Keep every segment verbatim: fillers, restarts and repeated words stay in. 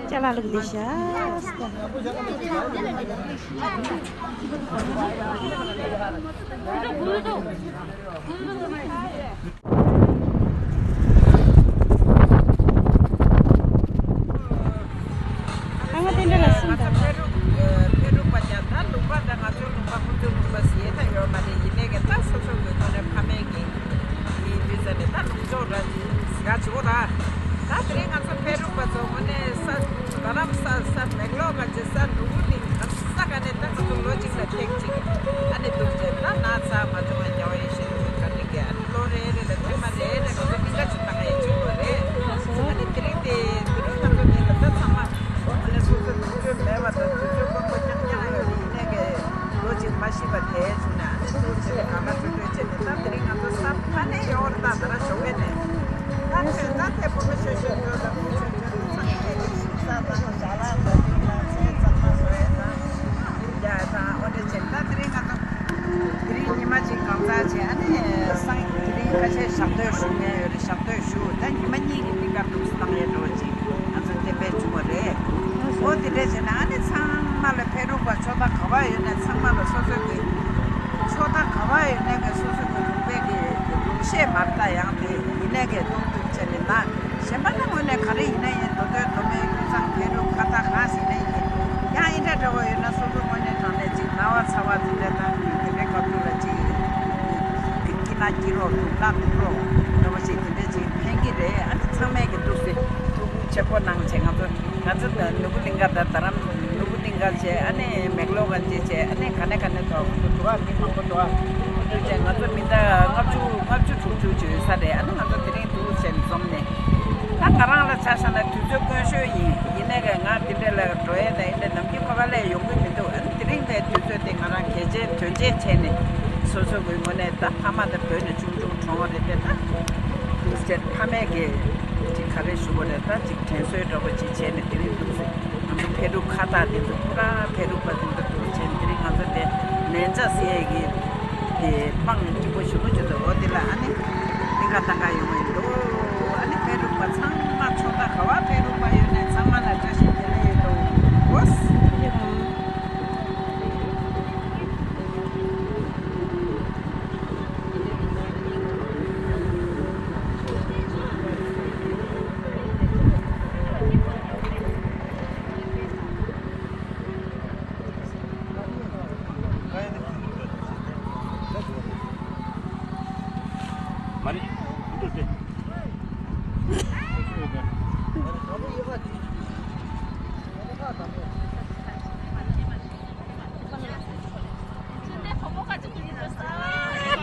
ཅ་ལག་བླུགས་བསྡད་ཤག་ཨ་མ་དེ་འདྲ་ལ་སུན་ད། ཕེ་རུ་ཕེ་རུ་པ་ཅག་ད་ལུང་པ་ད་ང་ཚོའི་ལུང་པ་ཁོ་ཚོའི་ལུང་པ་ཟེར་ད་ཡོད་མ་རེད། ཡིན་ནའི་གི་ད་སོ་སོ་གི་ངོས་ནས་ཕ་མེས་ཀྱི་ཡིན་དུས་ཙ་ནས་ད་ལུང་ཕྱོགས་ར་ཟིག་ག་བྱེད་དགོས་ར། ད་དེ་རིང་ང་ཚོ་ཕེ་རུ་པ་ཚོ་ངོས་ནས་ས་རྡ་རམ་ས་ས་མེག་ལོ་ག་ཅེ་ས་ནུ་གུ་ནི་ས་ག་ནས་ད་ང་ཚོ་ལོ་གཅིག་ལ་ཐེངས་གཅིག་ཨ་ནི་འདུག་ཅེ་ད་ན་ཚ་མ་བྱུང་བ་རྒྱལ་བ་ཡིད་བཞིན་ནོར་བུ་ག་ནས་གི་ཨ་ནི་ལོ་རེ་རེ་ལ་ཐེངས་མ་རེ་རེ་ང་ཚོ་སྙིང་ག་ཅིག་བཏང་ཡས་བྱེད་དགོས་རེད། ཨ་ནི་དེ་རིང་དེ་དེ་རིང་ང་ཚོ་ཉིན་ལ་ད་ཚང་མ་ཨ་ནི་སོ་སོ་དུས་ཚོད་མེད་པ་དང་དུས་ཚོད་དཀོན་པོ་རྐྱང་རྐྱང་ཡོད་རེད། ཡིན་ནའི་གི་ལོ་གཅིག་མ་ཤི་བ་དེ་བྱུང་ན་ཨ་ནི་ལོ་གཅིག་ལ་གང་ལ་འཚོ་སྡོད་བྱས་ནས་ད་དེ་རིང་ང་ཚོ་ས་ཕ་ནས་ཡོང་བར་ད་ད་ར་ཞོགས་པ་ནས་ད་ཆོས་ད་ཐེ་པོ་མི་ཆོས་ཆོས་ཆོས་ལ་མི་ཆོས་ཆོས་ལ་ཚང་མས་ཀྱི་ས་ད་ལ་ཞག་ལ་ད་དེ་ལ་ཚེ་ཚང་མ་བཟོ་ཡས་ད་རྒྱ་ད་འོ་འདྲ་བྱས་ད་དེ་རིང་ང་ཚོ་དེ་རིང་ཉི་མ་གཅིག་གང་ཚར་བྱས་ཨ་ནི་སང་དེ་རིང་ཁ་ཤས་ཞག་སྡོད་ཞུ་མཁན་ཡོད་རེད། ཞག་སྡོད་ཞུ་ད་ཉི་མ་གཉིས་ཀྱི་གླིང་ག་འདུག་སེ་བཏང་ཡས་འགྲོ་ཅིག་ང་ཚོ་གཏན་འབེབས་བྱུང་བ་རེད། འོ་དེ་འདྲ་བྱས་ན་ཨ་ནི་ཚང་མ་ལ་ཕེབས་རོགས་པ་ཕྱོགས་མཐའ་ག་བ་ཡོད་ན་ཚང་མ་ལ་སོ་སོ་གི་ཕྱོགས་མཐའ་ག་བ་ཡོད་ན་གི་སོ་སོ་གི་ལུང་པའི་གི་ལུང་ཤས་མར་ལྟ་ཡང་དེ་ཡིན་ནའི་གི་གཏོང་ཐུབ་བྱས་ནས་ན་གཞན་པ་ནི་ངོས་ནས་ག་རེ་ཡིན་ན་ཡིན། མདོ་སྟོད་མདོ་སྨད་དབུས་གཙང་ཕེབས་རོགས་ཁ་བཏགས་གང་ཞིག་ཡིན་ན་ཡིན། ཡང་ཨིན་དྲ་འདྲ་བོ་ཡོད་ན་སོ་སོ་ངོས་ནས་དྲང་གནས་ཅིག་ན་བ་ཚ་བ་དེ་འདྲ་དང་དེ་འདྲའི་སྐབས་དུ་ལ་ཅིག་སྐྱིད་ན་སྐྱིད་རོགས་སྡུག་ན་སྡུག་རོགས་འདྲ་བོ་ཞིག་དེ་འདྲ་ཅིག་ཕན་གི་རེད། ཨ་ནི་ཚང་མས་ཀྱི་འདུག་སེ་ཐུགས་ཁུར་ཆེ་པོ་གནང་བྱས་ང་ཚོ་ང་ཚོ་ནོར་བུ་གླིང་ག་དང་རྡ་རམ་ནོར་བུ་གླིང་ག་བྱས་ཨ་ནི་མེག་ལོ་ག་བྱས་བྱས་ཨ་ནི་ག་ནས་ག་ནས་འགྲོ་འགྲོ་བ་མི་མང་པོ་འགྲོ་བ་འདུག་བྱས་ང་ཚོ་མི་འདྲ་ལྔ་བཅུ་ལྔ་བཅུ་དྲུག་ཅུ་ཅིག་ཡོད་ས་རེད། ཨ་ནི་ང་ཚོ་དེ་རིང་འདུག་བྱས་འཛོམས་ནས་ད་ང་རང་ལ་ཆ་བཞག་ན་དུས་ཚོད་དཀོན་ཤོས་ཡིན། ཡིན་ནའི་ག་ང་དེ་འདྲ་ལ་འགྲོ་ཡས་དང་ཡིན་ནའི་ནམ་རྒྱུན་ཁ་པར་ལས་ཡོང་གི་མི་འདུག་ཨ་ནི་དེ་རིང་དེ་དུས་ཚོད་དེ་ང་རང་གལ་ཆེན་དོན་ཆེན་བྱས་ནས་སོ་སོ་གི་ངོས་ནས་ད་ཕ་མ་དང་བོད་ནས་ཆུང་ཆུང་གྲོངས་པ་རེད་དེ་ད་དུས་ཚོད་ཕ་མས་གི་ཅིག་ག་རེ་ཞུ་དགོས་རེད། ད་ཅིག་དྲན་གསོའི་འདྲ་པོ་ཅིག་བྱས་ནས་དེ་རིང་འདུག་ཟེར། ང་ཚོ་ཕེབས་རུ་ཁ་བཏགས་དེ་ཚོ་ཕུ་ར་ཕེབས་རུ་པ་དེ་ཚོ་འདུག་བྱས་ནས་དེ་རིང་ང་ཚོ་དེ་ལན་ཆགས་ཟེར་ཡས་ཀྱི་དེ་སྤང་སྐྱིད་པོ་ཞུ་མོ་བྱེད་དོ། འོ་དེ་ལ་ཨ་ནི་གླིང་ག་གཏང་ག་ཡོང་བ་ཡིན་འདུག་ཨ་ནི་ཕེབས་རུ་པ་ཚང་མ་ཕྱོགས་མཐའ་ག་བ་ཕེབས་རུ་པ་ཡོད་ནས་ཚང་མ་ལ་བཀྲ་ཤིས་བདེ་ལེགས་ཡོད་འདུག་འོ།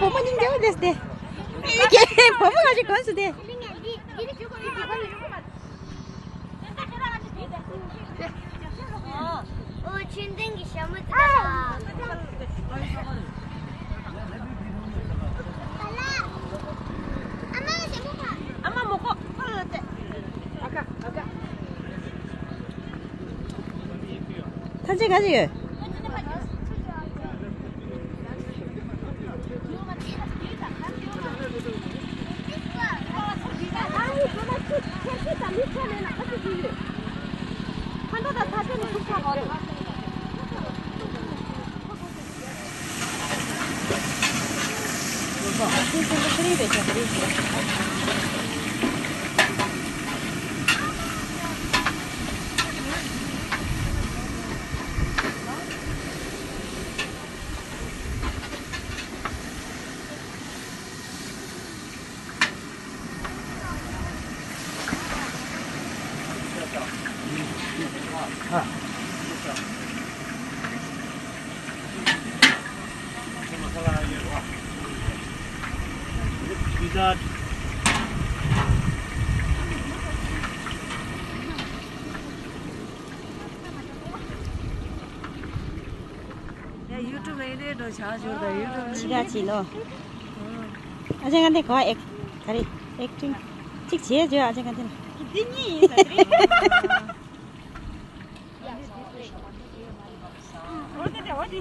བུ་མོ་སྙིང་རྗེ་པོ་དེ་སྟེ། བུ་མོ་ང་ཅིག་གོན་སོང་སྟེ། ཨོ། ཆུ་འདན་གྱི་ཞྭ་མོ་དེ་ལ། ཨ་མ་ཞྭ་མོ་པ། ཨ་མ་མོ་ཀོ། ཨ་ཁ་ཨ་ཁ། ཐམས་ཅད་ག་ཚོད་ཡོད། ཡ་ཡུ་ཊུབ་ཨེ་རེད་འགྲོ་ཆགས་ཞོར་དང་ཡུ་ཊུབ་ཅི་ག་ཅི་ལོ། ཨ་ཅེ་ང་འདི་ག་ཨེག་ག་རེ་ཨེག་ཊིང་ཅིག་བྱེད་བརྗོད། ཨ་ཅེ་ང་འདི་ལ། འདི་གཉིས་ཡིན་ས་རེད། འོ་དེ་འདྲ་འོ་དེ།